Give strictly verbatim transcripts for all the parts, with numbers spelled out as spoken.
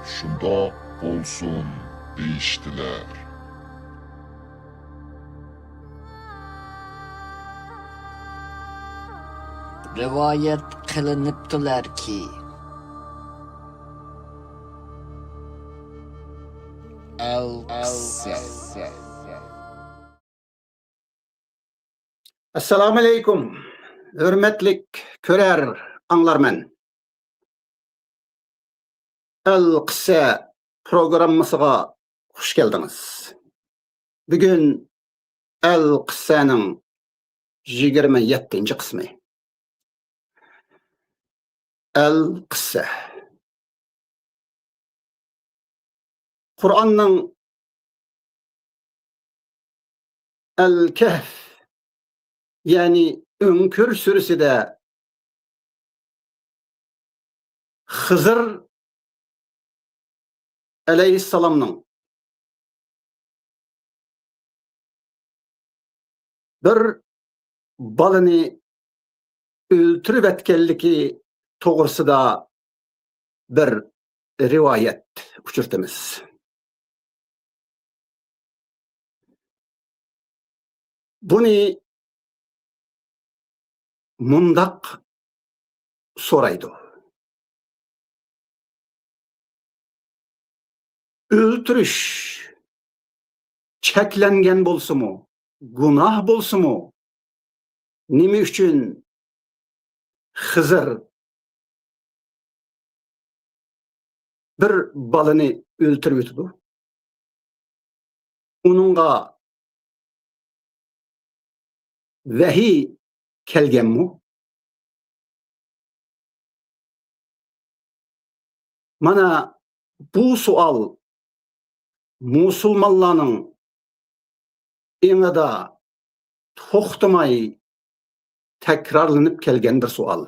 شۇنداق بولسۇن دېيىشتىلەر. رىۋايەت قىلىنىپتۇلەركى، ئەلقىسسە. ئەسسالامۇئەلەيكۇم، ھۆرمەتلىك كۆرەر ئاڭلارمەن. ئەلقىسسە پروگراممىسىغا خۇش كەلدىڭىز. بۈگۈن ئەلقىسسەنىڭ يىگىرمە يەتتىنچى قىسمى. ئەلقىسسە. قۇرئاننىڭ ئەلكەھف، يەنى ئۆڭكۈر سۈرىسىدە خىزىر ئەلەيھىسسالامنىڭ بىر بالىنى ئۆلتۈرۈۋەتكەنلىكى توغرىسىدا بىر رىۋايەت ئۇچرىتىمىز. بۇنى مۇنداق سورايدۇ. ئۆلتۈرۈش چەكلەنگەن بولسىمۇ، گۇناھ بولسىمۇ، نېمە ئۈچۈن خىزىر بىر بالىنى ئۆلتۈرۈۋېتىدۇ؟ ئۇنىڭغا ۋەھىي كەلگەنمۇ؟ مانا بۇ سوئال مۇسۇلمانلارنىڭ ئېڭىدا توختىماي تەكرارلىنىپ كەلگەن بىر سوئال.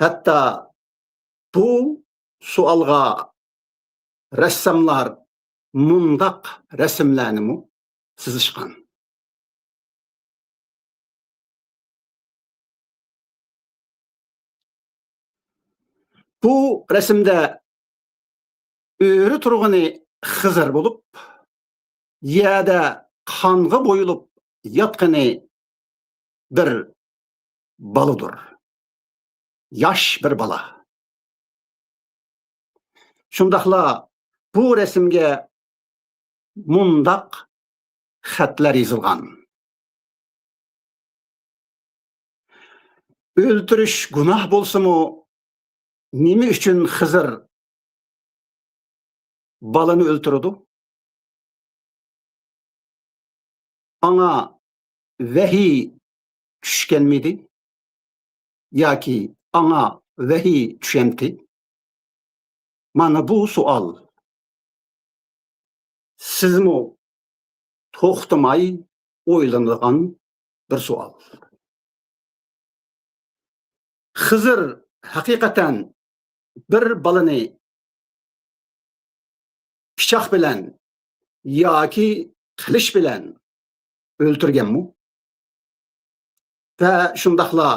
ھەتتا بۇ سوئالغا رەسساملار مۇنداق رەسىملەرنىمۇ سىزىشقان. بۇ رەسىمدە ئۆرە تۇرغىنى خىزىر بولۇپ، يەردە قانغا بويىلىپ ياتقىنى بىر بالىدۇر. ياش بىر بالا. شۇنداقلا بۇ رەسىمگە مۇنداق خەتلەر يېزىلغان. ئۆلتۈرۈش گۇناھ بولسىمۇ، نېمە ئۈچۈن خىزىر بالىنى ئۆلتۈرىدۇ؟ ئاڭا ۋەھىي چۈشكەنمىدى؟ ياكى ئاڭا ۋەھىي چۈشەمتى؟ مانا بۇ سوئال سىزمۇ توختىماي ئويلىنىدىغان بىر سوئال. خىزىر ھەقىقەتەن بىر بالىنى پىچاق بىلەن ياكى قىلىچ بىلەن ئۆلتۈرگەنمۇ؟ ۋە شۇنداقلا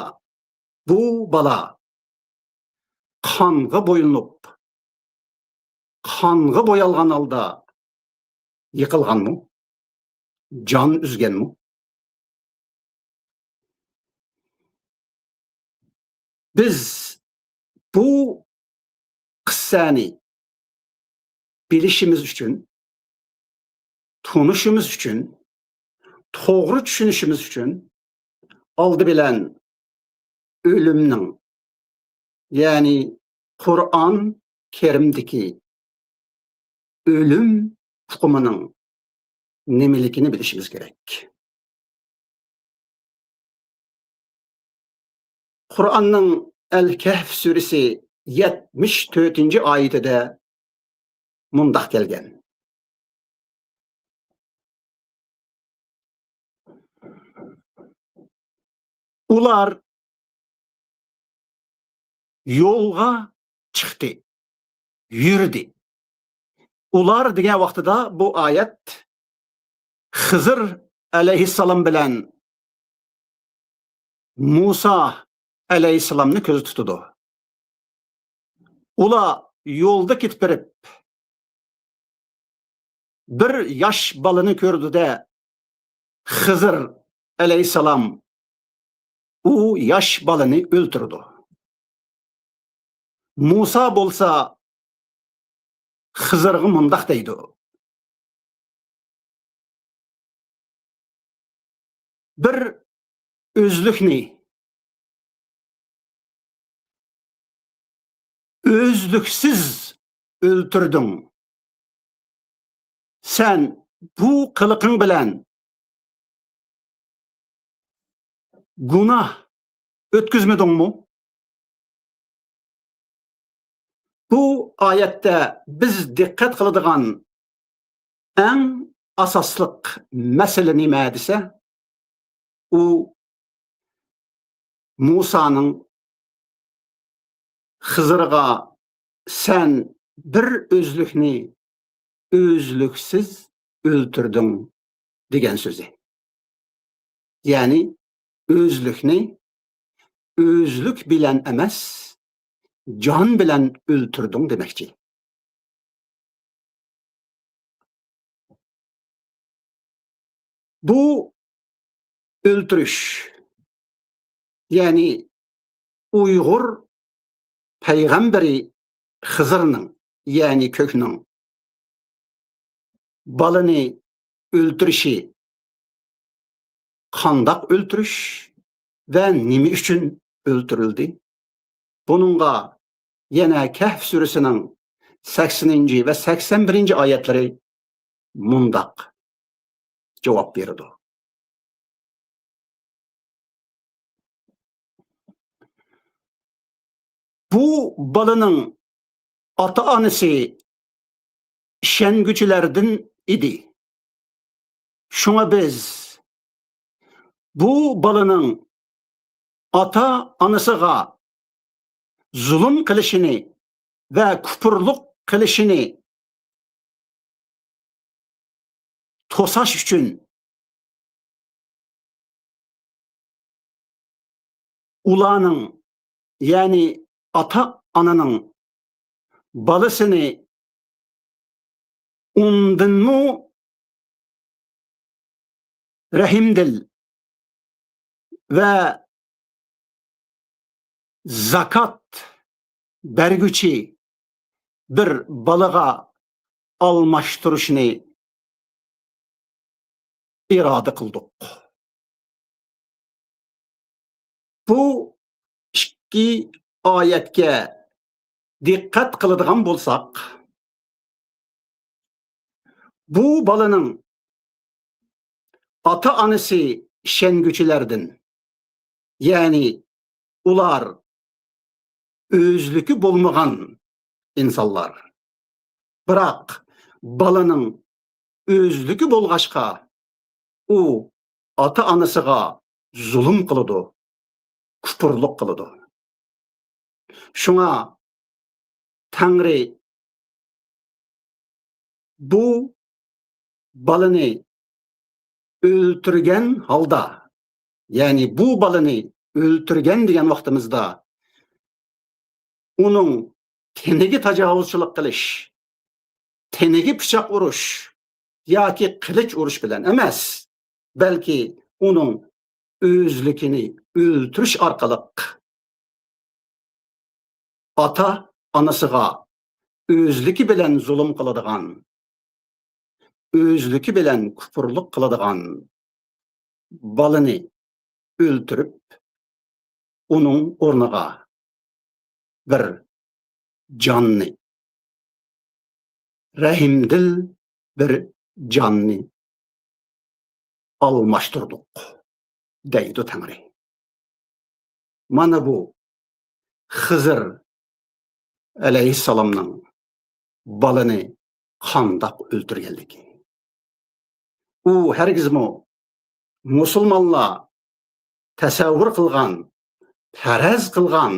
بۇ بالا قانغا بويىلىنىپ، قانغا بويالغان ھالدا يىقىلغانمۇ؟ جان ئۈزگەنمۇ؟ بىز بۇ قىسسەنى بىلىشىمىز ئۈچۈن، تونۇشىمىز ئۈچۈن، توغرا چۈشىنىشىمىز ئۈچۈن ئالدى بىلەن ئۆلۈمنىڭ، يەنى قۇرئان كەرىمدىكى ئۆلۈم ئۇقۇمىنىڭ نېمىلىكىنى بىلىشىمىز كېرەك. قۇرئاننىڭ ئەل-كەھف سۈرىسى يەتمىش تۆتىنچى ئايىتىدە مۇنداق كەلگەن. ئۇلار يولغا چىقتى، يۈردى. ئۇلار دېگەن ۋاقتىدا بۇ ئايەت خىزىر ئەلەيھىسسالام بىلەن مۇسا ئەلەيھىسسالامنى كۆزدە تۇتىدۇ. ئۇلار يولدا كېتىپ بېرىپ، بىر ياش بالىنى كۆردى-دە، خىزىر ئەلەيھىسسالام ئۇ ياش بالىنى ئۆلتۈرىدۇ. مۇسا بولسا خىزىرغا مۇنداق دەيدۇ: «بىر ئۆزلۈكنى ئۆزلۈكسىز ئۆلتۈردۈڭ. سەن بۇ قىلىقىڭ بىلەن گۇناھ ئۆتكۈزمىدىڭمۇ؟» بۇ ئايەتتە بىز دىققەت قىلىدىغان ئەڭ ئاساسلىق مەسىلە نېمە دېسە، ئۇ مۇسانىڭ خىزىرغا: «سەن بىر ئۆزلۈكنى ئۆزلۈكسىز ئۆلتۈردۈڭ» دېگەن سۆزى. يەنى ئۆزلۈكنى ئۆزلۈك بىلەن ئەمەس، جان بىلەن ئۆلتۈردۈڭ دېمەكچى. بۇ ئۆلتۈرۈش، يەنى ئۇيغۇر پەيغەمبىرى خىزىرنىڭ، يەنى كۆكنىڭ بالىنى ئۆلتۈرۈشى قانداق ئۆلتۈرۈش ۋە نېمە ئۈچۈن ئۆلتۈرۈلدى؟ بۇنىڭغا يەنە كەھف سۈرىسىنىڭ سەكسىنىنچى ۋە سەكسەن بىرىنچى ئايەتلىرى مۇنداق جاۋاب بېرىدۇ: بۇ بالىنىڭ ئاتا-ئانىسى ئىشەنگۈچىلەردىن ئىدى. شۇڭا بىز بۇ بالىنىڭ ئاتا-ئانىسىغا زۇلۇم قىلىشىنى ۋە كۇپۇرلۇق قىلىشىنى توساش ئۈچۈن ئۇلارنىڭ، يەنى ئاتا-ئانىنىڭ بالىسىنى ئۇندىنمۇ رەھىمدىل ۋە زاكات بەرگۈچى بىر بالىغا ئالماشتۇرۇشنى ئىرادە قىلدۇق. بۇ ئىككى ئايەتكە دىققەت قىلىدىغان بولساق، بۇ بالىنىڭ ئاتا-ئانىسى ئىشەنگۈچىلەردىن، يەنى ئۇلار ئۆزلۈكى بولمىغان ئىنسانلار. بىراق بالىنىڭ ئۆزلۈكى بولغاچقا، ئۇ ئاتا-ئانىسىغا زۇلۇم قىلىدۇ، كۇپۇرلۇق قىلىدۇ. شۇڭا تەڭرى بۇ بالىنى ئۆلتۈرگەن ھالدا، يەنى بۇ بالىنى ئۆلتۈرگەن دېگەن ۋاقتىمىزدا، ئۇنىڭ تېنىگە تاجاۋۇزچىلىق قىلىش، تېنىگە پىچاق ئۇرۇش ياكى قىلىچ ئۇرۇش بىلەن ئەمەس، بەلكى ئۇنىڭ ئۆزلۈكىنى ئۆلتۈرۈش ئارقىلىق ئاتا-ئانىسىغا ئۆزلۈكى بىلەن زۇلۇم قىلىدىغان، ئۆزلۈكى بىلەن كۇپۇرلۇق قىلىدىغان بالىنى ئۆلتۈرۈپ، ئۇنىڭ ئورنىغا بىر جاننى، رەھىمدىل بىر جاننى ئالماشتۇردۇق، دەيدۇ تەڭرى. مانا بۇ خىزىر ئەلەيھىسسالامنىڭ بالىنى قانداق ئۆلتۈرگەنلىكى. ئۇ ھەرگىزمۇ مۇسۇلمانلار تەسەۋۋۇر قىلغان، پەرەز قىلغان،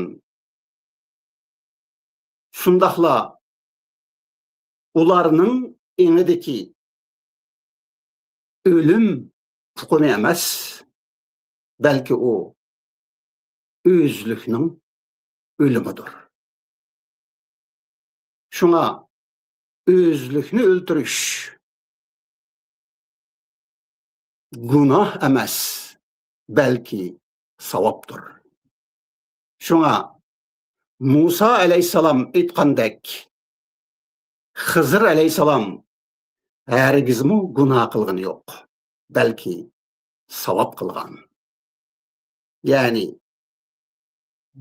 شۇنداقلا ئۇلارنىڭ ئېڭىدىكى ئۆلۈم ئۇقۇمى ئەمەس، بەلكى ئۇ ئۆزلۈكنىڭ ئۆلۈمىدۇر. شۇڭا ئۆزلۈكنى ئۆلتۈرۈش گۇناھ ئەمەس، بەلكى ساۋابتۇر. شۇڭا مۇسا ئەلەيھىسسالام ئېيتقاندەك، خىزىر ئەلەيھىسسالام ھەرگىزمۇ گۇناھ قىلغىنى يوق، بەلكى ساۋاب قىلغان. يەنى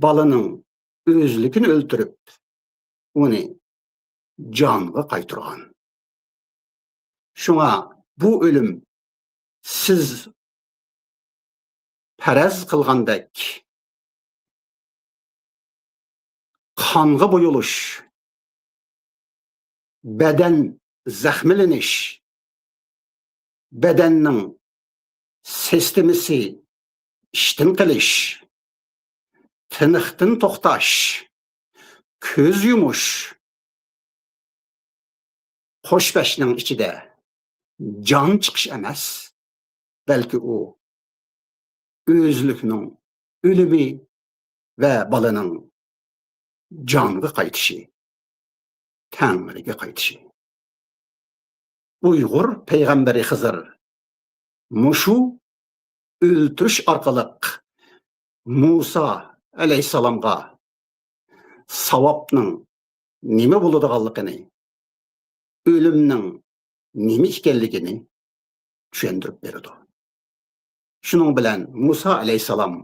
بالىنىڭ ئۆزلۈكىنى ئۆلتۈرۈپ، ئۇنى جانغا قايتۇرغان. شۇڭا بۇ ئۆلۈم سىز پەرەز قىلغاندەك قانغا بويىلىش، بەدەن زەخىملىنىش، بەدەننىڭ سىستېمىسى ئىشتىن قېلىش، تىنىقتىن توختاش، كۆز يۇمۇش، قوش بەشنىڭ ئىچىدە جان چىقىش ئەمەس، بەلكى ئۇ ئۆزلۈكنىڭ ئۆلۈمى ۋە بالىنىڭ جانغا قايتىشى، تەڭرىگە قايتىشى. ئۇيغۇر پەيغەمبىرى خىزىر مۇشۇ ئۆلتۈرۈش ئارقىلىق مۇسا ئەلەيھىسسالامغا ساۋابنىڭ نېمە بولىدىغانلىقىنى، ئۆلۈمنىڭ نېمە ئىكەنلىكىنى چۈشەندۈرۈپ بېرىدۇ. شۇنىڭ بىلەن مۇسا ئەلەيھىسسالام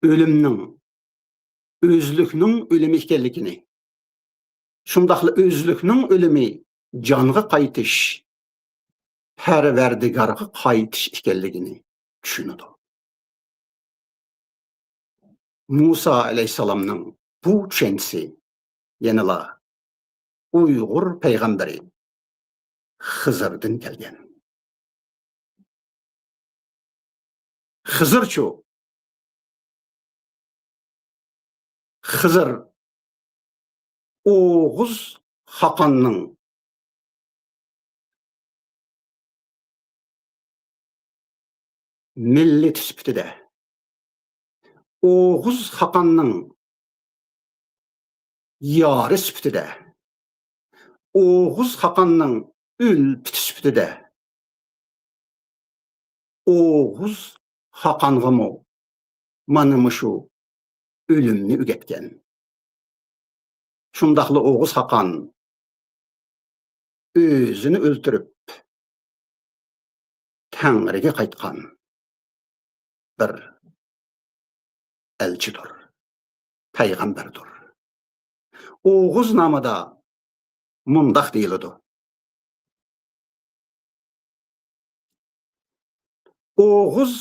ئۆلۈمنىڭ ئۆزلۈكنىڭ ئۆلۈمى ئىكەنلىكىنى، شۇنداقلا ئۆزلۈكنىڭ ئۆلۈمى جانغا قايتىش، پەرۋەردىگارغا قايتىش ئىكەنلىكىنى چۈشىنىدۇ. مۇسا ئەلەيھىسسالامنىڭ بۇ چۈشەنچىسى يەنىلا ئۇيغۇر پەيغەمبىرى خىزىردىن كەلگەن. خىزىرچۇ؟ خىزىر ئوغۇز خاقاننىڭ مىللىتى سۈپىتىدە، ئوغۇز خاقاننىڭ يارى سۈپىتىدە، ئوغۇز خاقاننىڭ ئۈلپىتى سۈپىتىدە، ئوغۇز خاقانغىمۇ مانا مۇشۇ ئۆلۈمنى ئۆگەتكەن. شۇنداقلا ئوغۇز خاقان ئۆزىنى ئۆلتۈرۈپ، تەڭرىگە قايتقان بىر ئەلچىدۇر، پەيغەمبەردۇر. ئوغۇزنامىدا مۇنداق دېيىلىدۇ: ئوغۇز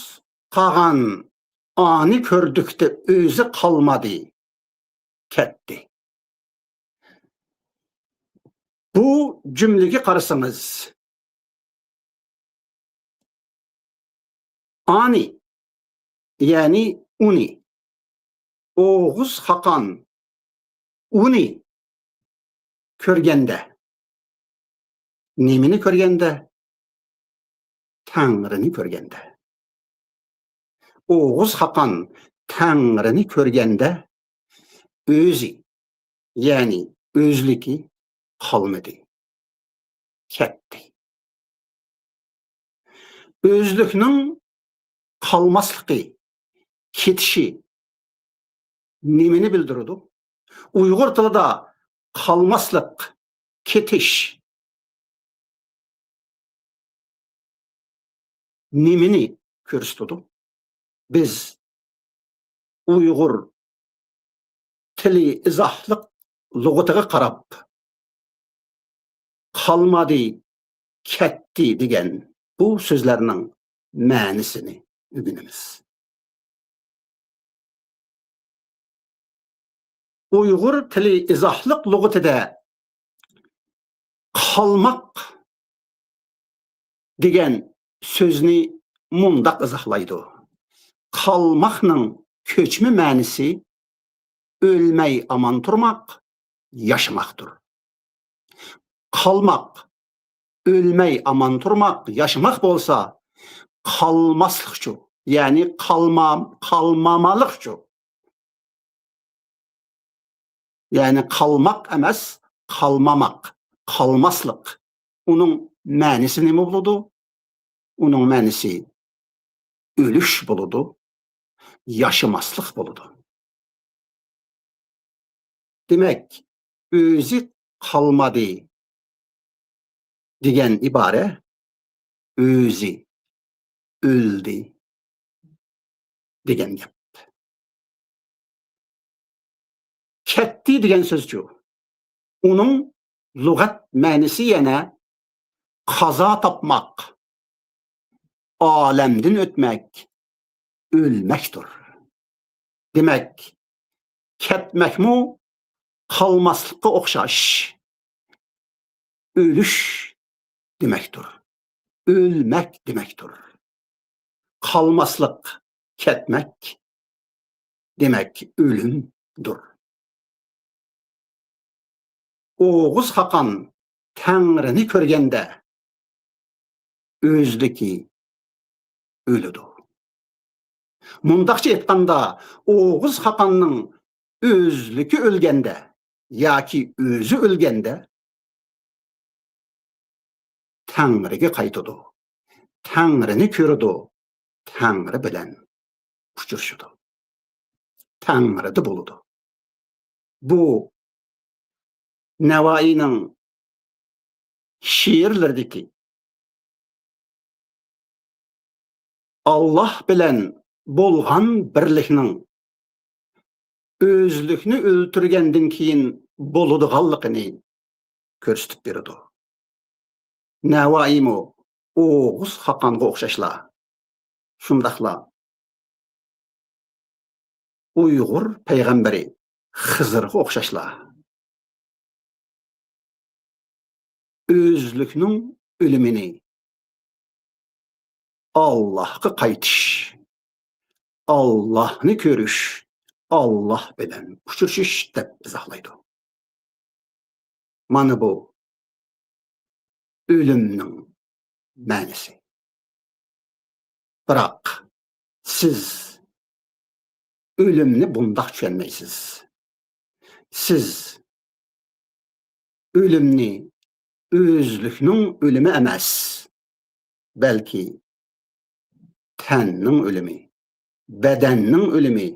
خاقان ئانى كۆردۈكتە ئۆزى قالمىدى، كەتتى. بۇ جۈملىگە قارىسىڭىز، ئانى، يەنى ئۇنى، ئوغۇز خاقان ئۇنى كۆرگەندە، نېمىنى كۆرگەندە؟ تەڭرىنى كۆرگەندە. ئوغۇز خاقان تەڭرىنى كۆرگەندە، ئۆزى، يەنى ئۆزلۈكى قالمىدى، كەتتى. ئۆزلۈكنىڭ قالماسلىقى، كېتىشى نېمىنى بىلدۈرىدۇ؟ ئۇيغۇر تىلىدا قالماسلىق، كېتىش نېمىنى كۆرسىتىدۇ؟ بىز ئۇيغۇر تىلى ئىزاھلىق لۇغىتىغا قاراپ، قالمىدى، كەتتى دېگەن بۇ سۆزلەرنىڭ مەنىسىنى ئۆگىنىمىز. ئۇيغۇر تىلى ئىزاھلىق لۇغىتىدە قالماق دېگەن سۆزنى مۇنداق ئىزاھلايدۇ: قالماقنىڭ كۆچمە مەنىسى ئۆلمەي ئامان تۇرماق، ياشىماقتۇر. قالماق، ئۆلمەي ئامان تۇرماق، ياشىماق بولسا، قالماسلىقچۇ، يەنى قالما-، قالمامالىقچۇ. يەنى قالماق ئەمەس، قالماماق، قالماسلىق. ئۇنىڭ مەنىسى نېمە بولىدۇ؟ ئۇنىڭ مەنىسى ئۆلۈش بولىدۇ، ياشىماسلىق بولىدۇ. دېمەك، ئۆزى قالمىدى دېگەن ئىبارە ئۆزى ئۆلدى دېگەن گەپ. كەتتى دېگەن سۆزچۇ؟ ئۇنىڭ لۇغەت مەنىسى يەنە قازا تاپماق، ئالەمدىن ئۆتمەك، ئۆلمەكتۇر. دېمەك، كەتمەكمۇ قالماسلىققا ئوخشاش، ئۆلۈش دېمەكتۇر. ئۆلمەك دېمەكتۇر. قالماسلىق، كەتمەك، دېمەك، ئۆلۈمدۇر. ئوغۇز خاقان تەڭرىنى كۆرگەندە، ئۆزلۈكى ئۆلىدۇ. مۇنداقچە ئېيتقاندا، ئوغۇز خاقاننىڭ ئۆزلۈكى ئۆلگەندە ياكى ئۆزى ئۆلگەندە، تەڭرىگە قايتىدۇ، تەڭرىنى كۆرىدۇ، تەڭرى بىلەن ئۇچرىشىدۇ، تەڭرىدە بولىدۇ. بۇ نەۋائىينىڭ شېئىرلىرىدىكى ئاللاھ بىلەن بولغان بىرلىكنىڭ ئۆزلۈكنى ئۆلتۈرگەندىن كېيىن بولىدىغانلىقىنى كۆرسىتىپ بېرىدۇ. نەۋائىيمۇ ئوغۇز خاقانغا ئوخشاشلا، شۇنداقلا ئۇيغۇر پەيغەمبىرى خىزىرغا ئوخشاشلا، ئۆزلۈكنىڭ ئۆلۈمىنى ئاللاھقا قايتىش، ئاللاھنى كۆرۈش، ئاللاھ بىلەن ئۇچرىشىش دەپ ئىزاھلايدۇ. مانا بۇ ئۆلۈمنىڭ مەنىسى. بىراق، سىز ئۆلۈمنى بۇنداق چۈشەنمەيسىز. سىز ئۆلۈمنى ئۆزلۈكنىڭ ئۆلۈمى ئەمەس، بەلكى تەننىڭ ئۆلۈمى، بەدەننىڭ ئۆلۈمى،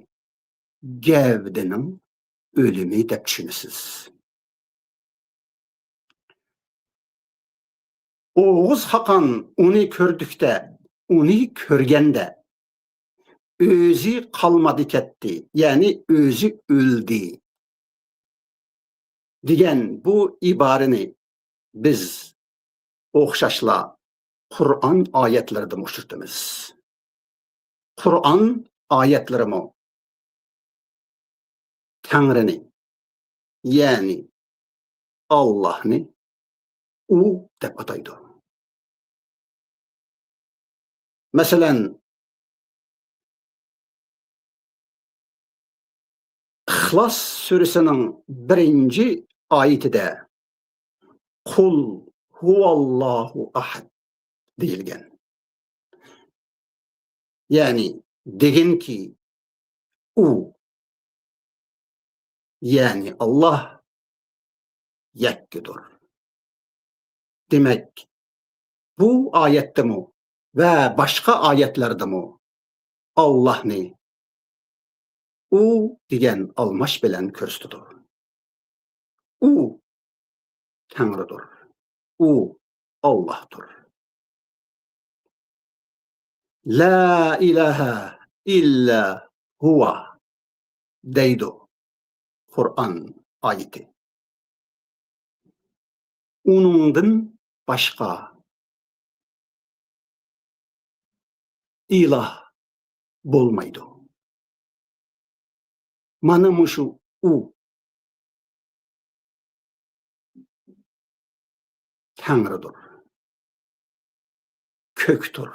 گەۋدىنىڭ ئۆلۈمى دەپ چۈشىنىسىز. ئوغۇز خاقان ئۇنى كۆردۈكتە، ئۇنى كۆرگەندە، ئۆزى قالمىدى كەتتى، يەنى ئۆزى ئۆلدى دېگەن بۇ ئىبارىنى بىز ئوخشاشلا قۇرئان ئايەتلىرىدىمۇ ئۇچرىتىمىز. قۇرئان ئايەتلىرىمۇ تەڭرىنى، يەنى ئاللاھنى ئۇ دەپ ئاتايدۇ. مەسىلەن، ئىخلاس سۈرىسىنىڭ بىرىنچى ئايىتىدە «قۇل ھۇۋاللاھۇ ئەھەد» دېيىلگەن. يەنى دېگىنكى، ئۇ، يەنى ئاللاھ يەككىدۇر. دېمەك، بۇ ئايەتتىمۇ ۋە باشقا ئايەتلەردىمۇ ئاللاھنى ئۇ دېگەن ئالماش بىلەن كۆرسىتىدۇ. ئۇ تەڭرىدۇر. ئۇ ئاللاھتۇر. «لا ئىلاھە ئىللا ھۇۋا» دەيدۇ قۇرئان ئايىتى. ئۇنىڭدىن باشقا ئىلاھ بولمايدۇ. مانا مۇشۇ ئۇ تەڭرىدۇر، كۆكتۇر،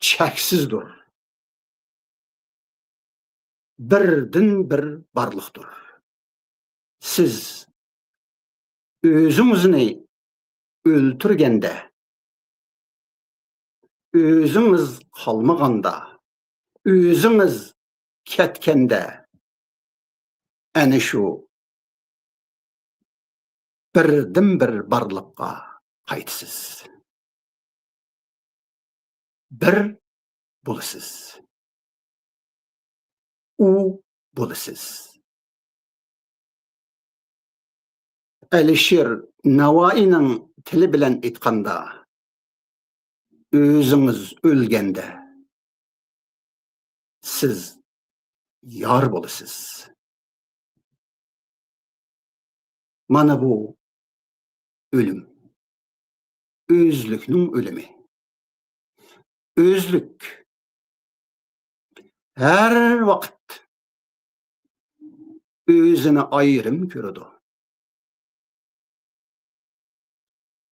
چەكسىزدۇر، بىردىنبىر بارلىقتۇر. سىز ئۆزىڭىزنى ئۆلتۈرگەندە، ئۆزىڭىز قالمىغاندا، ئۆزىڭىز كەتكەندە، ئەنە شۇ بىردىنبىر بارلىققا قايتىسىز. بىر بولىسىز. ئۇ بولىسىز. ئەلىشىر نەۋائىنىڭ تىلى بىلەن ئېيتقاندا، ئۆزىڭىز ئۆلگەندە، سىز يار بولىسىز. مانا بۇ ئۆلۈم. ئۆزلۈكنىڭ ئۆلۈمى. ئۆزلۈك ھەر ۋاقىت ئۆزىنى ئايرىم كۆرىدۇ.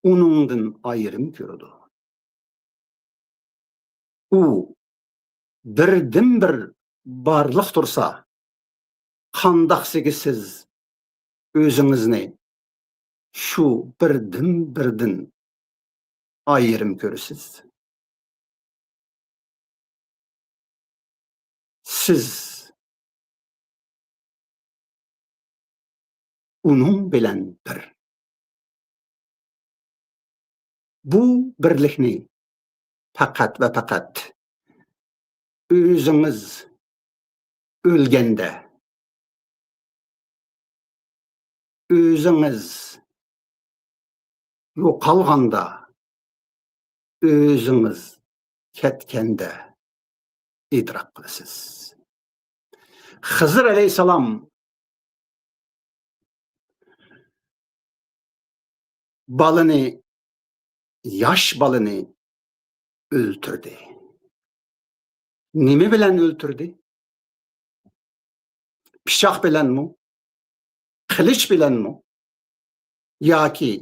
ئۇنىڭدىن ئايرىم كۆرىدۇ. ئۇ بىردىنبىر بارلىق تۇرسا، قانداقسىگە سىز ئۆزىڭىزنى شۇ بىردىنبىردىن ئايرىم كۆرىسىز؟ سىز ئۇنىڭ بىلەن بىر. بۇ بىرلىكنى پەقەت ۋە پەقەت ئۆزىڭىز ئۆلگەندە، ئۆزىڭىز يوقالغاندا، ئۆزىڭىز كەتكەندە ئىدراك قىلىسىز. خىزىر ئەلەيھىسسالام بالىنى، ياش بالىنى ئۆلتۈردى. نېمە بىلەن ئۆلتۈردى؟ پىچاق بىلەنمۇ؟ قىلىچ بىلەنمۇ؟ ياكى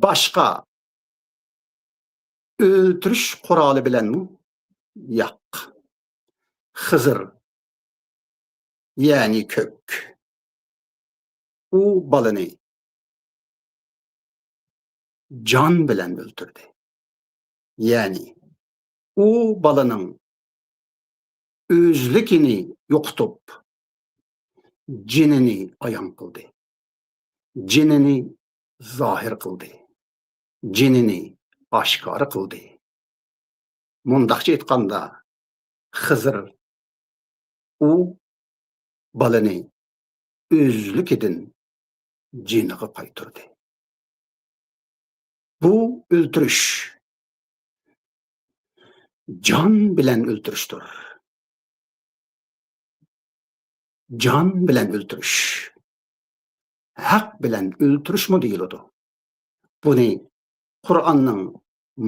باشقا ئۆلتۈرۈش قورالى بىلەنمۇ؟ ياق. خىزىر، يەنى كۆك، ئۇ بالىنى جان بىلەن ئۆلتۈردى. يەنى ئۇ بالىنىڭ ئۆزلۈكىنى يوقىتىپ، جېنىنى ئايان قىلدى. جېنىنى زاھىر قىلدى. جېنىنى ئاشكارا قىلدى. مۇنداقچە ئېيتقاندا، خىزىر ئۇ بالىنى ئۆزلۈكىدىن جېنىغا قايتۇردى. بۇ ئۆلتۈرۈش. جان بىلەن ئۆلتۈرۈشتۇر. جان بىلەن ئۆلتۈرۈش. ھەق بىلەن ئۆلتۈرۈشمۇ دېيىلىدۇ. بۇنى قۇرئاننىڭ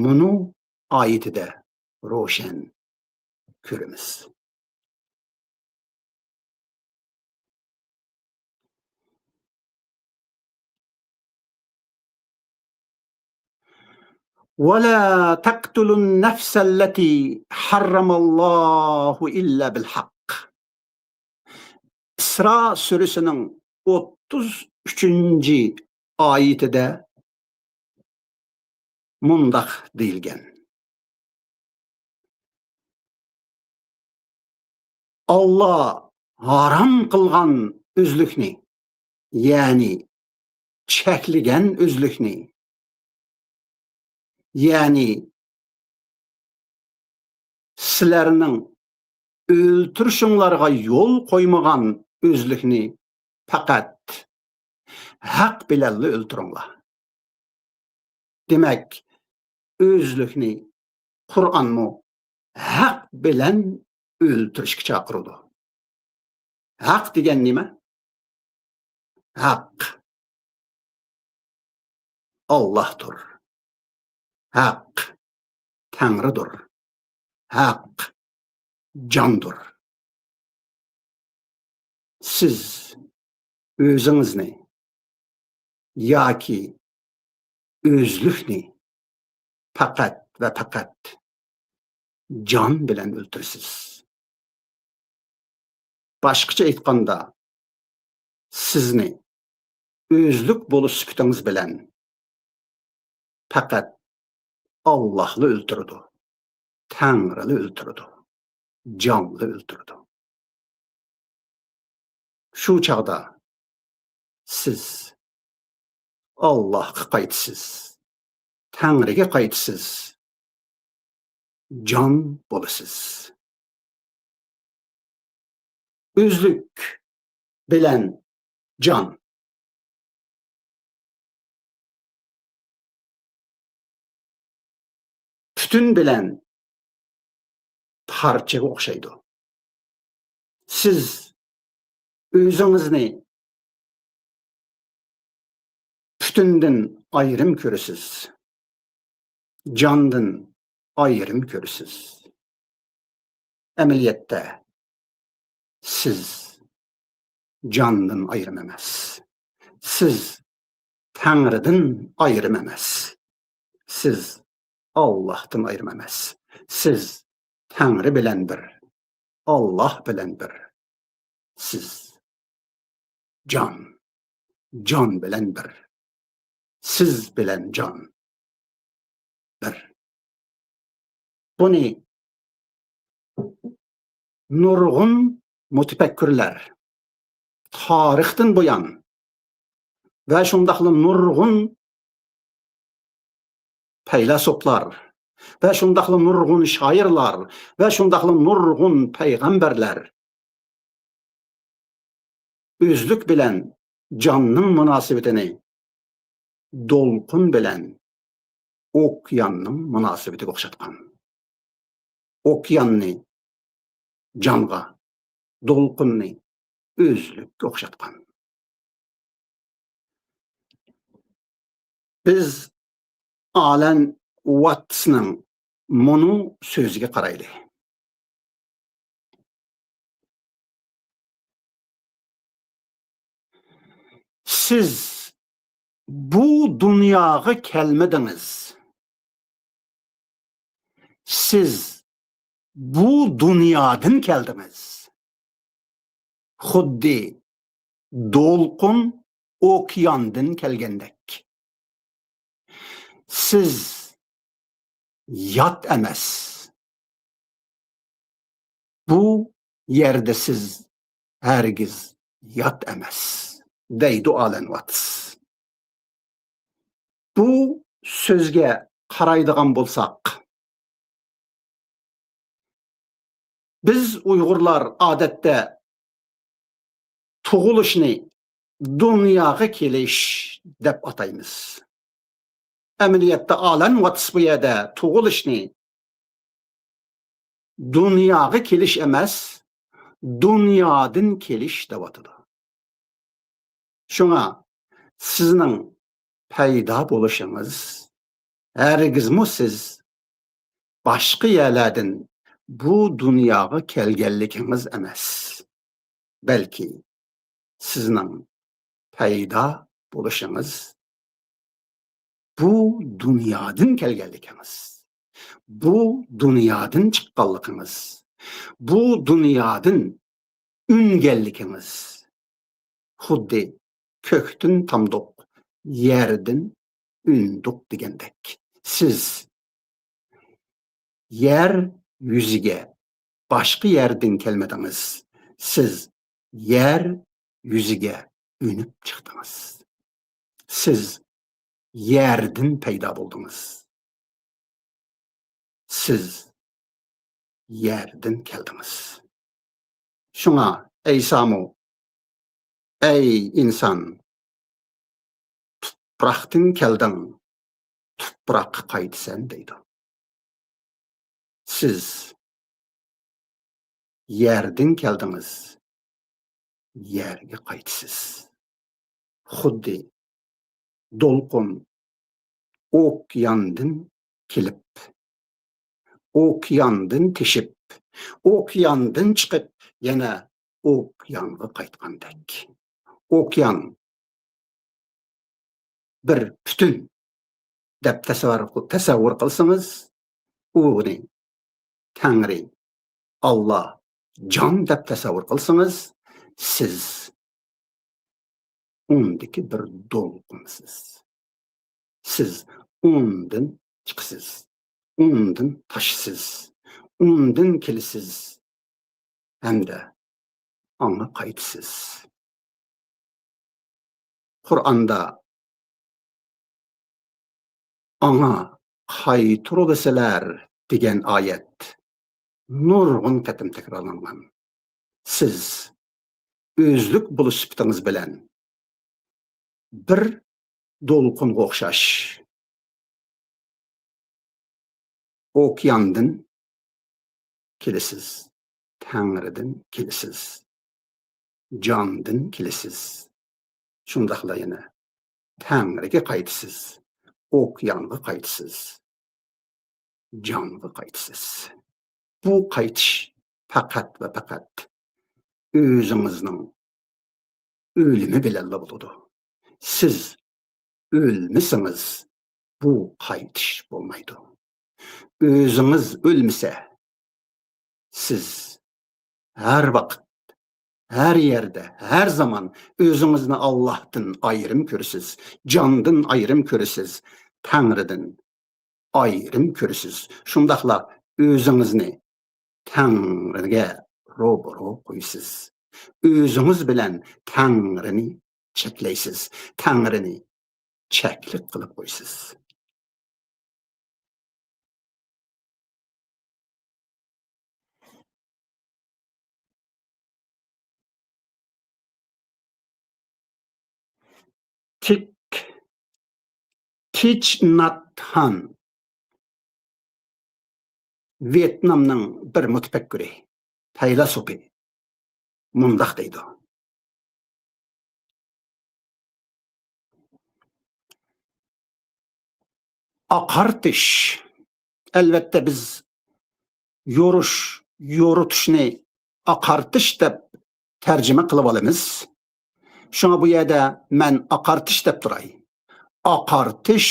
مۇنۇ ئايىتىدە روشەن كۆرىمىز. ولا تقتلوا النفس التي حرم الله إلا بالحق. ئىسرا سۈرىسىنىڭ ئوتتۇز ئۈچىنچى ئايىتىدە مۇنداق دېيىلگەن: ئاللا ھارام قىلغان ئۆزلۈكنى، يەنى چەكلىگەن ئۆزلۈكنى، يەنى سىلەرنىڭ ئۆلتۈرۈشۈڭلارغا يول قويمىغان ئۆزلۈكنى پەقەت ھەق بىلەنلا ئۆلتۈرۈڭلار. دېمەك، ئۆزلۈكنى قۇرئانمۇ ھەق بىلەن ئۆلتۈرۈشكە چاقىرىدۇ. ھەق دېگەن نېمە؟ ھەق ئاللاھتۇر. ھەق تەڭرىدۇر. ھەق جاندۇر. سىز ئۆزىڭىزنى ياكى ئۆزلۈكنى پەقەت ۋە پەقەت جان بىلەن ئۆلتۈرىسىز. باشقىچە ئېيتقاندا، سىزنى ئۆزلۈك بولۇش سۈپىتىڭىز بىلەن پەقەت ئاللاھلا ئۆلتۈرىدۇ، تەڭرىلا ئۆلتۈرىدۇ، جانلا ئۆلتۈرىدۇ. شۇ چاغدا سىز ئاللاھقا قايتىسىز. تەڭرىگە قايتىسىز. جان بولىسىز. ئۆزلۈك بىلەن جان پۈتۈن بىلەن پارچىغا ئوخشايدۇ. سىز ئۆزىڭىزنى پۈتۈندىن ئايرىم كۆرىسىز، جاندىن ئايرىم كۆرىسىز. ئەمەلىيەتتە سىز جاندىن ئايرىم ئەمەس. سىز تەڭرىدىن ئايرىم ئەمەس. سىز ئاللاھتىن ئايرىم ئەمەس. سىز تەڭرى بىلەن بىر، ئاللاھ بىلەن بىر. سىز جان، جان بىلەن بىر. سىز بىلەن جان بىر. بۇنى نۇرغۇن مۇتەپەككۇرلار تارىختىن بۇيان ۋە شۇنداقلا نۇرغۇن پەيلاسوپلار ۋە شۇنداقلا نۇرغۇن شائىرلار ۋە شۇنداقلا نۇرغۇن پەيغەمبەرلەر ئۆزلۈك بىلەن جاننىڭ مۇناسىۋىتىنى دولقۇن بىلەن ئوكياننىڭ مۇناسىۋىتىگە ئوخشاتقان. ئوكياننى جانغا، دولقۇننى ئۆزلۈككە ئوخشاتقان. بىز ئالەن ۋاتسنىڭ مۇنۇ سۆزىگە قارايلى. سىز بۇ دۇنياغا كەلمىدىڭىز. سىز بۇ دۇنيادىن كەلدىڭىز. خۇددى دولقۇن ئوكياندىن كەلگەندەك. سىز يات ئەمەس. بۇ يەردە سىز ھەرگىز يات ئەمەس، دەيدۇ ئالەن ۋاتس. بۇ سۆزگە قارايدىغان بولساق، بىز ئۇيغۇرلار ئادەتتە تۇغۇلۇشنى دۇنياغا كېلىش دەپ ئاتايمىز. ئەمەلىيەتتە ئالەن ۋاتس بۇ يەردە تۇغۇلۇشنى دۇنياغا كېلىش ئەمەس، دۇنيادىن كېلىش دەۋاتىدۇ. شۇڭا سىزنىڭ پەيدا بولۇشىڭىز، ھەرگىزمۇ سىز باشقا يەرلەردىن بۇ دۇنياغا كەلگەنلىكىڭىز ئەمەس، بەلكى سىزنىڭ پەيدا بولۇشىڭىز بۇ دۇنيادىن كەلگەنلىكىڭىز، بۇ دۇنيادىن چىققانلىقىڭىز، بۇ دۇنيادىن ئۈنگەنلىكىڭىز. خۇددى كۆكتىن تامدۇق، يەردىن ئۈندۇق دېگەندەك، سىز يەر يۈزىگە باشقا يەردىن كەلمىدىڭىز. سىز يەر يۈزىگە ئۈنۈپ چىقتىڭىز. سىز يەردىن پەيدا بولدىڭىز. سىز يەردىن كەلدىڭىز. شۇڭا ئەيسامۇ، «ئەي ئىنسان، تۇپراقتىن كەلدىڭ، تۇپراققا قايتىسەن» دەيدۇ. سىز يەردىن كەلدىڭىز، يەرگە قايتىسىز. خۇددى دولقۇن ئوكياندىن كېلىپ، ئوكياندىن تېشىپ، ئوكياندىن چىقىپ، يەنە ئوكيانغا قايتقاندەك. ئوكيان بىر پۈتۈن دەپ تەسەۋۋۇر، تەسەۋۋۇر قىلسىڭىز، ئۇنى تەڭرى، ئاللا، جان دەپ تەسەۋۋۇر قىلسىڭىز، سىز ئۇندىكى بىر دولقۇنسىز. سىز ئۇندىن چىقىسىز، ئۇندىن تاشىسىز، ئۇندىن كېلىسىز ھەمدە ئاڭا قايتىسىز. قۇرئاندا ئاڭا قايتۇرۇلىسىلەر دېگەن ئايەت نۇرغۇن قېتىم تەكرارلانغان. سىز ئۆزلۈك بولۇش سۈپىتىڭىز بىلەن بىر دولقۇنغا ئوخشاش. ئوكياندىن كېلىسىز، تەڭرىدىن كېلىسىز، جاندىن كېلىسىز. شۇنداقلا يەنە تەڭرىگە قايتىسىز، ئوكيانغا قايتىسىز، جانغا قايتىسىز. بۇ قايتىش پەقەت ۋە پەقەت ئۆزىڭىزنىڭ ئۆلۈمى بىلەنلا بولىدۇ. سىز ئۆلمىسىڭىز، بۇ قايتىش بولمايدۇ. ئۆزىڭىز ئۆلمىسە، سىز ھەر ۋاقىت، ھەر يەردە، ھەر زامان ئۆزىڭىزنى ئاللاھتىن ئايرىم كۆرىسىز، جاندىن ئايرىم كۆرىسىز، تەڭرىدىن ئايرىم كۆرىسىز. شۇنداقلا ئۆزىڭىزنى تەڭرىگە روبىرو قويىسىز. ئۆزىڭىز بىلەن تەڭرىنى چەكلەيسىز. تەڭرىنى چەكلىك قىلىپ قويىسىز. تىك، تىچ نات ھان، ۋيېتنامنىڭ بىر مۇتەپەككۇرى، پەيلاسوپى مۇنداق دەيدۇ: ئاقارتىش. ئەلۋەتتە، بىز يورۇش، يورۇتۇشنى ئاقارتىش دەپ تەرجىمە قىلىۋالىمىز. شۇڭا بۇ يەردە مەن ئاقارتىش دەپ تۇراي. ئاقارتىش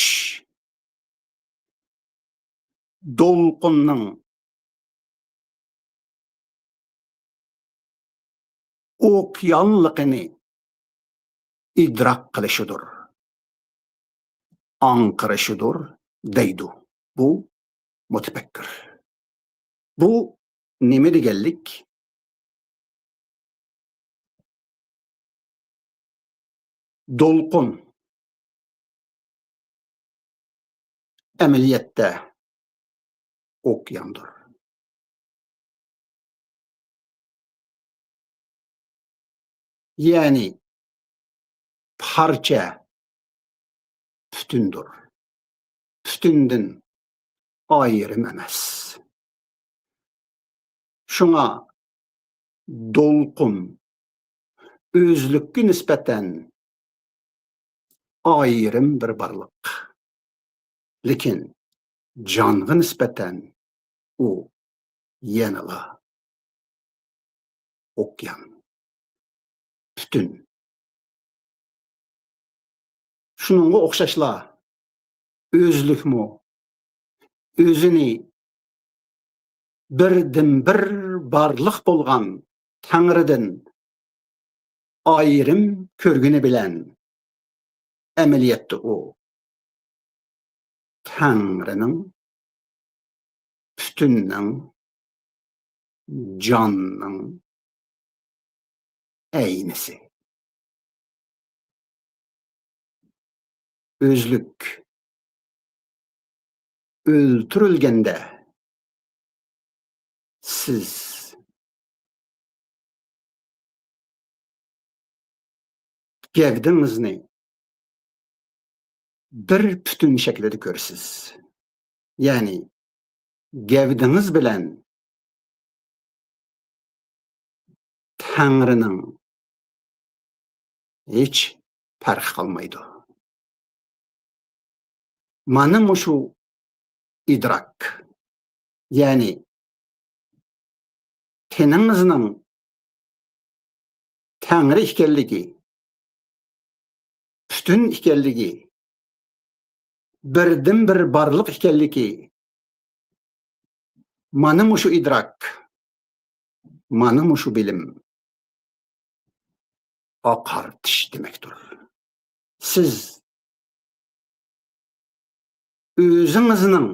دولقۇننىڭ ئوكيانلىقىنى ئىدراك قىلىشىدۇر، ئاڭقىرىشىدۇر دەيدۇ بۇ مۇتەپەككۇر. بۇ نېمە دېگەنلىك؟ دولقۇن ئەمەلىيەتتە ئوكياندۇر. يەنى پارچە پۈتۈندۇر. پۈتۈندىن ئايرىم ئەمەس. شۇڭا دولقۇن ئۆزلۈككە نىسبەتەن ئايرىم بىر بارلىق. لېكىن جانغا نىسبەتەن ئۇ يەنىلا ئوكيان، پۈتۈن. شۇنىڭغا ئوخشاشلا ئۆزلۈكمۇ ئۆزىنى بىردىنبىر بارلىق بولغان تەڭرىدىن ئايرىم كۆرگىنى بىلەن، ئەمەلىيەتتە ئۇ تەڭرىنىڭ، پۈتۈننىڭ، جاننىڭ ئەينىسى. ئۆزلۈك ئۆلتۈرۈلگەندە، سىز گەۋدىڭىزنى بىر پۈتۈن شەكلىدە كۆرىسىز. يەنى گەۋدىڭىز بىلەن تەڭرىنىڭ ھېچ پەرقى قالمايدۇ. مانا مۇشۇ ئىدراك، يەنى تېنىڭىزنىڭ تەڭرى ئىكەنلىكى، پۈتۈن ئىكەنلىكى، بىردىنبىر بارلىق ئىكەنلىكى، مانا مۇشۇ ئىدراك، مانا مۇشۇ بىلىم ئاقارتىش دېمەكتۇر. سىز ئۆزىڭىزنىڭ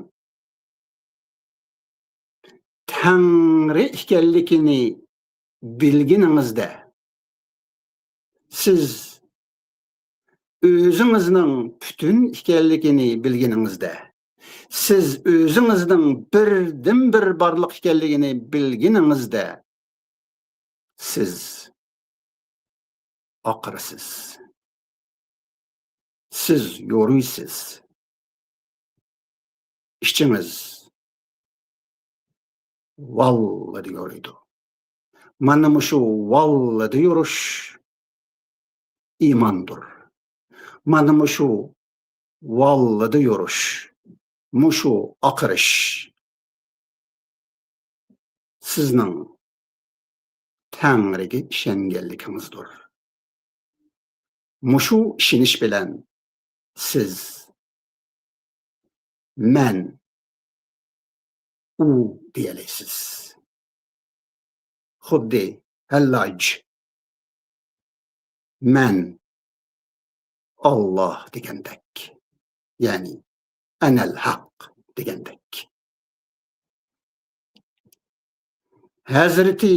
تەڭرى ئىكەنلىكىنى بىلگىنىڭىزدە، سىز ئۆزىڭىزنىڭ پۈتۈن ئىكەنلىكىنى بىلگىنىڭىزدە، سىز ئۆزىڭىزنىڭ بىردىنبىر بارلىق ئىكەنلىكىنى بىلگىنىڭىزدە، سىز ئاقىرىسىز. سىز يورۇيسىز. ئىچىڭىز ۋاللىدە يورۇيدۇ. مانا مۇشۇ ۋاللىدە يورۇش ئىماندۇر. مانا مۇشۇ ۋاللىدە يورۇش، مۇشۇ ئاقىرىش سىزنىڭ تەڭرىگە ئىشەنگەنلىكىڭىزدۇر. مۇشۇ ئىشىنىش بىلەن سىز مەن ئۇ دېيەلەيسىز. خۇددى ھەللاج مەن ئاللا دېگەندەك، يەنى ئەنەل ھەق دېگەندەك. ھەزرىتى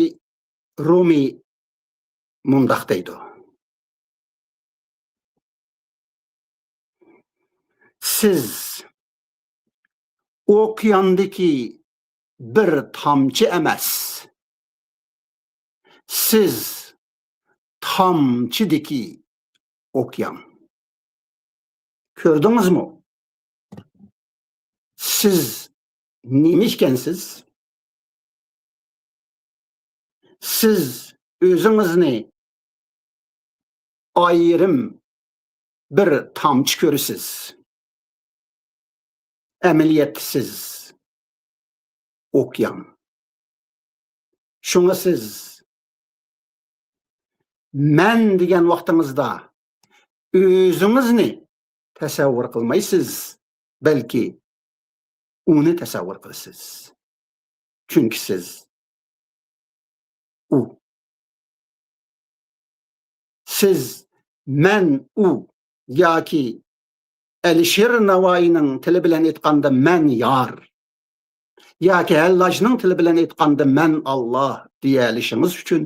رۇمى مۇنداق دەيدۇ: سىز ئوكياندىكى بىر تامچە ئەمەس، سىز تامچىدىكى ئوكيان. كۆردىڭىزمۇ؟ سىز نېمە ئىكەنسىز؟ سىز ئۆزىڭىزنى ئايرىم بىر تامچە كۆرىسىز. ئەمەلىيەتتە سىز ئوكيان. شۇڭا سىز مەن دېگەن ۋاقتىڭىزدا ئۆزىڭىزنى تەسەۋۋۇر قىلمايسىز، بەلكى ئۇنى تەسەۋۋۇر قىلىسىز. چۈنكى سىز ئۇ. سىز مەن ئۇ ياكى ئەلىشىر ناۋايىنىڭ تىلى بىلەن ئېيتقاندا مەن يار ياكى ھەللاجنىڭ تىلى بىلەن ئېيتقاندا مەن ئاللا دېيەلىشىڭىز ئۈچۈن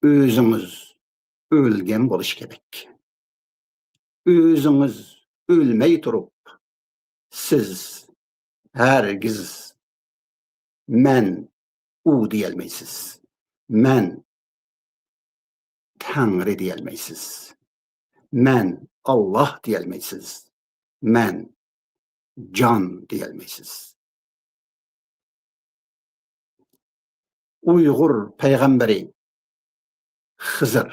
ئۆزىڭىز ئۆلگەن بولۇشى كېرەك. ئۆزىڭىز ئۆلمەي تۇرۇپ، سىز ھەرگىز مەن ئۇ دېيەلمەيسىز. مەن تەڭرى دېيەلمەيسىز. مەن ئاللا دېيەلمەيسىز. مەن جان دېيەلمەيسىز. ئۇيغۇر پەيغەمبىرى خىزىر،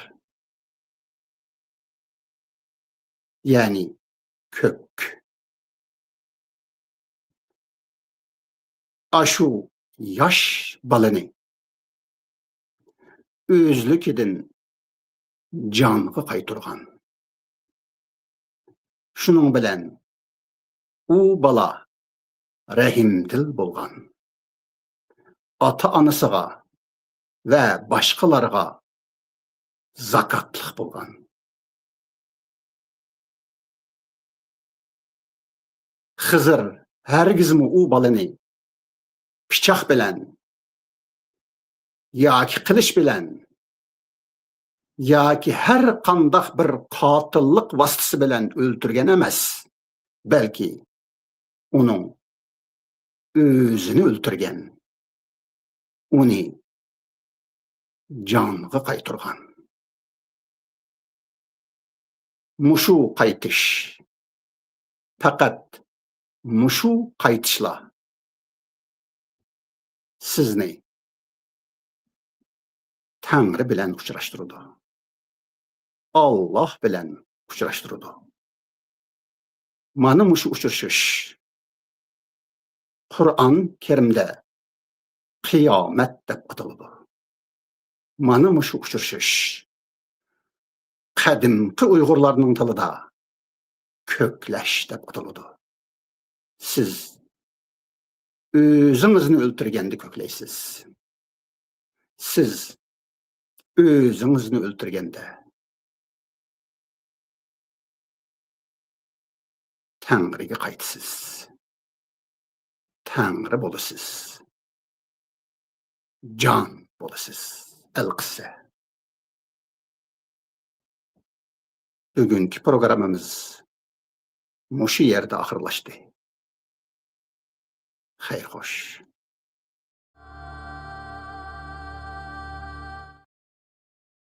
يەنى كۆك. ئاشۇ ياش بالىنى ئۆزلۈكىدىن جانغا قايتۇرغان. شۇنىڭ بىلەن ئۇ بالا رەھىمدىل بولغان. ئاتا-ئانىسىغا ۋە باشقىلارغا زاكاتلىق بولغان. خىزىر ھەرگىزمۇ ئۇ بالىنى پىچاق بىلەن ياكى قىلىچ بىلەن ياكى ھەر قانداق بىر قاتىللىق ۋاسىتىسى بىلەن ئۆلتۈرگەن ئەمەس، بەلكى ئۇنىڭ ئۆزىنى ئۆلتۈرگەن، ئۇنى جانغا قايتۇرغان. مۇشۇ قايتىش، پەقەت مۇشۇ قايتىشلا سىزنى تەڭرى بىلەن ئۇچراشتۇرىدۇ. ئاللا بىلەن ئۇچراشتۇرىدۇ. مانا مۇشۇ ئۇچرىشىش قۇرئان كەرىمدە قىيامەت دەپ ئاتىلىدۇ. مانا مۇشۇ ئۇچرىشىش قەدىمكى ئۇيغۇرلارنىڭ تىلىدا كۆكلەش دەپ ئاتىلىدۇ. سىز ئۆزىڭىزنى ئۆلتۈرگەندە كۆكلەيسىز. سىز ئۆزىڭىزنى ئۆلتۈرگەندە تەڭرىگە قايتىسىز. تەڭرى بولىسىز. جان بولىسىز. ئەلقىسسە. بۈگۈنكى پروگراممىمىز مۇشۇ يەردە ئاخىرلاشتى. خەير خوش.